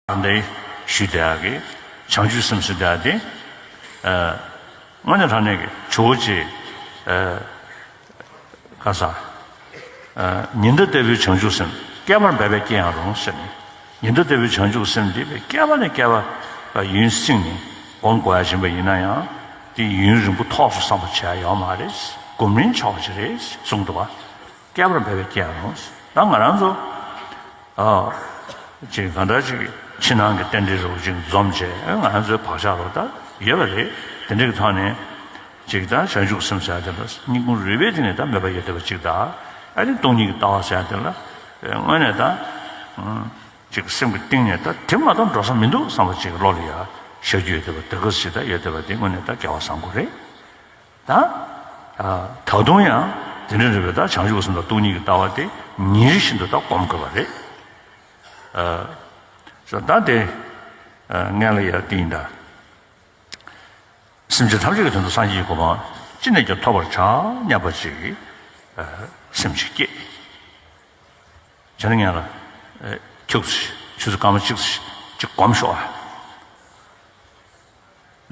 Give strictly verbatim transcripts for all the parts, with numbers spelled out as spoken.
ད་ཞུས་བསྡད་ཡག་གི་བྱང་ཆུབ་སེམས་ཟེར་བསྡད་ཡག་དེ། ཨ། དངོས་གནས་དྲང་གནས་ཀྱི་ཇོ་བོ་རྗེ། ཨ། ཁ་ས། ཨ། ཉི་ཟླ་ལྟ་བུའི་བྱང་ཆུབ་སེམས། བསྐལ་པར་འབད་པས་སྐྱེ་ཡང་རུང་ཟེར་ནས། ཉི་ཟླ་ལྟ་བུའི་བྱང་ཆུབ་སེམས་དེ་བསྐལ་པ་ནས་བསྐལ་པ་ཡུན་བསྲིངས་ནས་སྒོམ་དགོས་ཡ་ཡིན་པ་ཡིན་ན་ཡང་། དེ་ཡུན་རིང་པོ་ཐོགས་སུ་བསམ་པ་བྱས་ཡོད་མ་རེད། སྒོམ་རིང་ཆོག་ཅིག་རེད་གསུངས་འདུག་བ། བསྐལ་པར་འབད་པས་སྐྱེ་ཡང་རུང་། ད་ང་རང་ཚོ། ཨ། ཅིག་གང་འདྲ་ཅིག་ཕྱི་ནང་གི་རྟེན་འབྲེལ་རུ་ཅིག་འཛོམས་བྱས། ང་ཚོའི་བག་ཆགས་རུ་ད་ཡོད་པ་རེད། དེ་འདྲ་གི་ཐོག་ནས་ཅིག་ད་བྱང་ཆུབ་སེམས་ཟེར་ཡ་དེ་ལ་སྙིང་ཁུང་རུས་པའི་གཏིང་ནས་ད་མོས་པ་ཡོད་བསྡད་པ་ཅིག་དང་། ཨ་ནི་སྟོང་ཉིད་ཀྱི་ལྟ་བ་ཟེར་ཡ་དེ་ལ་དངོས་གནས་ད་ཅིག་སེམས་ཀྱི་གཏིང་ནས་ད་དེ་མ་གཏོགས་འགྲོ་ས་མི་འདུག་བསམ་པ་ཅིག་བློ་ལ་ཡ་ཤར་རྒྱུ་ཡོད་བསྡད་པ་དེ་ག་ཞིག་ད་ཡོད་བསྡད་པ་དེ་དངོས་གནས་ད་དགེ་བ་བཟང་པོ་རེད། ད། ཨ། ད་དུང་ཡང་དེ་འདྲ་རེད་པས། ད་བྱང་ཆུབ་སེམས་དང་སྟོང་ཉིད་ཀྱི་ལྟ་བ་དེ་ཉིན་རེ་བཞིན་དུ་ད་སྒོམ་དགོས་པ་རེད། ཨ། ད་དེ། ཨ། སྔོན་ལ་ཡང་དེ་ཡིན་ད། སེམས་ཅན་ཐམས་ཅད་ཀྱི་དོན་དུ་སངས་རྒྱས་ཀྱི་གོ་འཕང་ཅི་ནས་ཀྱང་ཐོབ་པར་བྱ་སྙམ་པ་ཅིག། ཨ། སེམས་ཅིག་སྐྱེས། བྱས་ན་ངས་ལ། ཨ། ཁྱུག་ཙམ་ཆུ་ཚོད་སྐར་མ་གཅིག་ཙམ་ཅིག་སྒོམ་ཤོག་ཨ།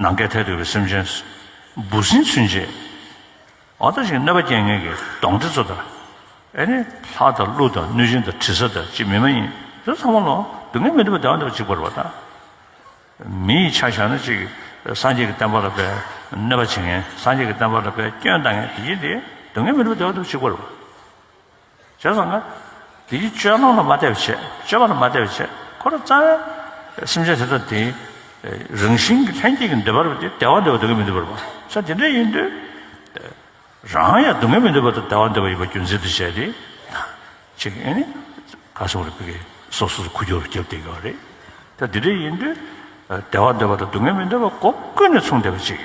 ནམ་མཁའི་མཐས་གཏུགས་པའི་སེམས་ཅན་འབུ་སྲིན་ཚུན་ཆད། འོ་ད་ཅིག་གནོད་པ་སྐྱེལ་མཁན་གྱི་གདོན་འདྲེ་ཚོ་དང་། ཨེ་ནི་ལྷ་དང་ཀླུ་དང་གནོད་སྦྱིན་དང་དྲི་ཟ་དང་ཅིག་མི་མ་ཡིན་དེ་ཚང་མ་ལ་སྡུག་བསྔལ་མི་འདོད་པ་བདེ་བ་འདོད་པ་གཅིག་པ་རེད་པ། ད་མི་ཡི་ཆ་བཞག་ན་ཅིག་སངས་རྒྱས་ཀྱི་བསྟན་པ་ལ་དཔེ་གནོད་པ་བྱེད་མཁན། སངས་རྒྱས་ཀྱི་བསྟན་པ་ལ་དཔེ་སྐྱོན་བཏང་མཁན་དེ་ཡིན་ཏེ། སྡུག་བསྔལ་མི་འདོད་པ་བདེ་བ་འདོད་པ་གཅིག་པ་རེད་པ། བྱས་ཙང་ང་། དེ་ཡི་སྤྱོད་ལམ་ལ་མ་བལྟས་པ་བྱས། སྤྱོད་པ་ལ་མ་བལྟས་པ་བྱས། ཁོ་རང་རྩ་བའི་སེམས་ཅན་དེ་དག་དེ། རང་བཞིན་གྱི་ལྷན་སྐྱེས་ཀྱི་འདོད་པ་རེད་པ། དེ་བདེ་བ་འདོད་པ་སྡུག་བསྔལ་མི་འདོད་པ་རེད་པ། ས་དེ་འདྲ་ཡིན་དུས། རང་ཡང་སྡུག་བསྔལ་མི་འདོད་པ་དང་བདེ་བ་འདོད་པ་ཡིན་པ་རྒྱུ་མཚན་དུ་བྱས་ཏེ། ཅིག་ཨེ་ནི། ག་སོགས་རེད་པའི་སོ་སོ་སོ་ཁུ་སྐྱོར་རྒྱབ་བསྡད་ཡོད་རེད། ད་དེ་འདྲ་ཡིན་དུས། བདེ་བ་འདོད་པ་དང་སྡུག་བསྔལ་མི་འདོད་པ་སྒོ་ཀུན་ནས་མཚུངས་བསྡད་པ་ཅིག།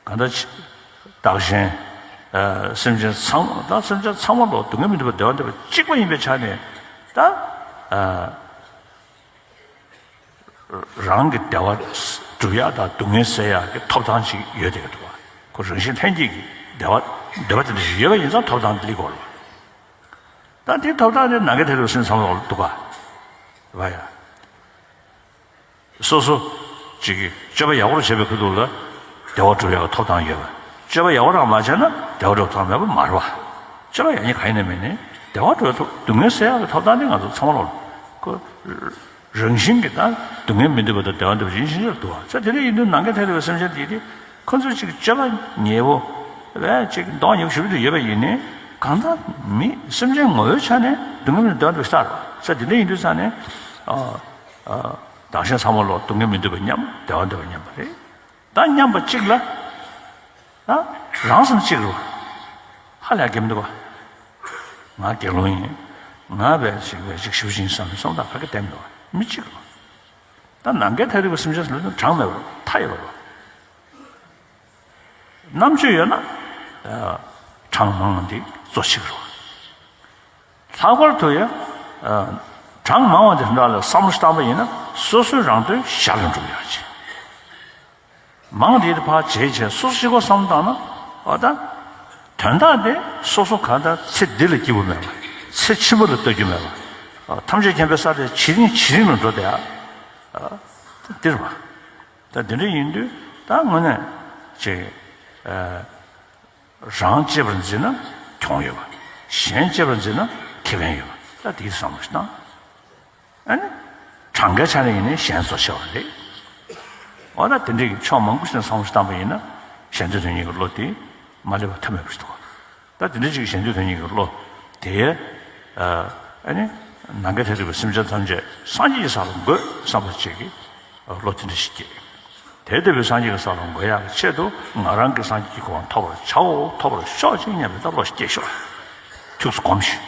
གང་ལྟར་བདག་གཞན། ཨ། སེམས་ཅན་ཚང་མ་ད་སེམས་ཅན་ཚང་མ་ལ་སྡུག་བསྔལ་མི་འདོད་པ་བདེ་བ་འདོད་པ་གཅིག་པ་ཡིན་པའི་ཆ་ནས་ད། ཨ། རང་གི་བདེ་བ་སྒྲུབ་ཡག་དང་སྡུག་བསྔལ་སེལ་ཡག་གི་ཐོབ་ཐང་ཅིག་ཡོད་བསྡད་ཀྱི་འདུག་པ། ཁོ་རང་བཞིན་ལྷན་སྐྱེས་ཀྱི་བདེ་བ་འདོད་པ་དེ་འདྲ་ཞིག་ཡོད་པ་ཡིན་ཙང་ཐོབ་ཐང་དེ་སླེབས་ཀྱི་ཡོད་རེད་པ། ད་དེའི་ཐོབ་ཐང་དེ་ནམ་མཁའི་མཐས་གཏུགས་པའི་སེམས་ཅན་ཚང་མ་ལ་འདུག་ག། རེད་པ་ཡ། སོ་སོ་ཅིག་གིས་སྤྱོད་པ་ཡག་པོ་བྱས་པའི་ཁུལ་དུ་ལ་བདེ་བ་སྒྲུབ་ཡག་གི་ཐོབ་ཐང་ཡོད་པ། སྤྱོད་པ་ཡག་པོ་རང་མ་བྱས་ན་བདེ་བ་སྒྲུབ་ཐབས་མེད་པ་མ་རེད་པ། སྤྱོད་པ་ཡག་ཉེས་གང་ཡིན་ནའི་མིན་ནའི་བདེ་བ་སྒྲུབ་ཐུབ། སྡུག་བསྔལ་སེལ་ཡག་གི་ཐོབ་ཐང་དེ་ང་ཚོ་ཚང་མ་ལ། ཁོ་རང་བཞིན་གྱིས་ད་སྡུག་བསྔལ་མི་འདོད་པ་དང་བདེ་བ་འདོད་པ་ཡིན་ཕྱིན་ཆད་ལ་འདུག་ག། ས་དེ་འདྲ་ཡིན་དུས་ནམ་མཁའི་མཐས་གཏུགས་པའི་སེམས་ཅན་དེ་དེ་ཁོ་ཚོ་ཅིག་སྤྱོད་པ་ཉེས་པོ་བས་ཅིག་མདོག་ཉེས་པོ་ཞེ་པོ་ཅིག་ཡོད་པ་ཡིན་ནའི། གང་ལྟར་མི་སེམས་ཅན་ངོ་བོའི་ཆ་ནས་སྡུག་བསྔལ་མི་འདོད་པ་འདོད་པ་ཞིག་རེད་པ། ས་དེ་འདྲ་ཡིན་དུས་ས་ནས། ཨ། ཨ། བདག་གཞན་ཚང་མ་ལ་སྡུག་བསྔལ་མི་འདོད་པ་མཉམ། བདེ་བ་འདོད་པ་མཉམ་པ་རེད། ད་མཉམ་པ་གཅིག་ལ། ཨ། རང་སེམས་གཅིག་རེད་པ། ཧ་ལས་གལ་མི་འདུག་པ། ང་དགེ་སློང་ཡིན། ང་བས་ཅིག་བས་ཅིག་ཞེ་པོ་ཅིག་ཡིན་བསམ་བསམ་བཏང་ག་གེ་བསྡད་མི་འདུག་པ། མི་གཅིག་རེད་པ། ད་ནམ་མཁའི་མཐས་གཏུགས་པའི་སེམས་ཅན་ཟེར་ན་གྲངས་མེད་པ་རེད་པ། མཐའ་ཡས་པ་རེད་པ། རྣམ་དཔྱོད་ཡོད་ན། ཨ། གྲངས་མང་བ་འདི་གཙོ་ཆེ་གི་རེད་པ། ལྷག་པར་དུ་ཡང་། ཨ། གྲངས་མང་བ་འདི་འདྲ་ལ་བསམ་བློ་བཏང་པ་ཡིན་ན་སོ་སོའི་རང་དོན་ཞར་ལ་འགྲུབ་ཡག་ཅིག། མང་དེ་ཕར་བརྗེད་བྱས་སོ་སོ་གཅིག་པོ་བསམ་བློ་བཏང་ན། འོ་ད། དོན་དག་དེ་སོ་སོ་གང་ལྟར་ཚེ་འདི་ལ་སྐྱིད་པོ་མེད་པ། ཚེ་ཕྱི་མ་ལ་ལྟོས་རྒྱུ་མེད་པ། ཨ། ཐམས་ཅད་མཁྱེན་པའི་ས་དེ་ཇི་རིང་ཇི་རིང་ལ་འགྲོ་བསྡད་ཡག། ཨ། འདི་རེད་པ། ད་འདི་འདྲ་ཡིན་དུས་ད་དངོས་གནས་ཅིག། ཨ། རང་གཅེས་པར་འཛིན་ན་གྱོང་ཡོད་པ། གཞན་གཅེས་པར་འཛིན་ན་ཁེ་ཕན་ཡོད་པ། ད་དེའི་བསམ་བློ་ཞིག་བཏང་། ཨ་ནི། གྲངས་ཀའི་ཆ་ནས་ཡིན་ནའི་གཞན་གཙོ་ཆེ་བ་རེད། འོ་ན་དེ་འདྲའི་ཕྱོགས་མང་པོ་ཞིག་ནས་བསམ་བློ་ཞིག་བཏང་པ་ཡིན་ན་གཞན་དོན་དོན་གཉེར་གྱི་བློ་དེ་མ་སླེབས་པ་ཐབས་མེད་པ་ཞིག་འདུག། ད་དེ་འདྲ་ཅིག་གཞན་དོན་དོན་གཉེར་གྱི་བློ་དེ། ཨ་ནི། ནམ་མཁའི་མཐས་གཏུགས་པའི་སེམས་ཅན་ཐམས་ཅད་སངས་རྒྱས་ཀྱི་ས་ལ་འགོད་བསམ་པ་ཅིག་གི་བློ་དེ་འདྲ་ཞིག་སྐྱེས། དེ་ལྟ་བུའི་སངས་རྒྱས་ཀྱི་ས་ལ་འགོད་ཡག་གི་ཆེད་དུ་ང་རང་གིས་སངས་རྒྱས་ཀྱི་གོ་འཕང་ཐོབ་པར་བྱའོ། ཐོབ་པར་ཤོག་ཅིག་སྙམ་པའི་ད་བློ་ཞིག་སྐྱེས་ཤོག། ཐུགས་སུ་སྒོམས་ཤིག།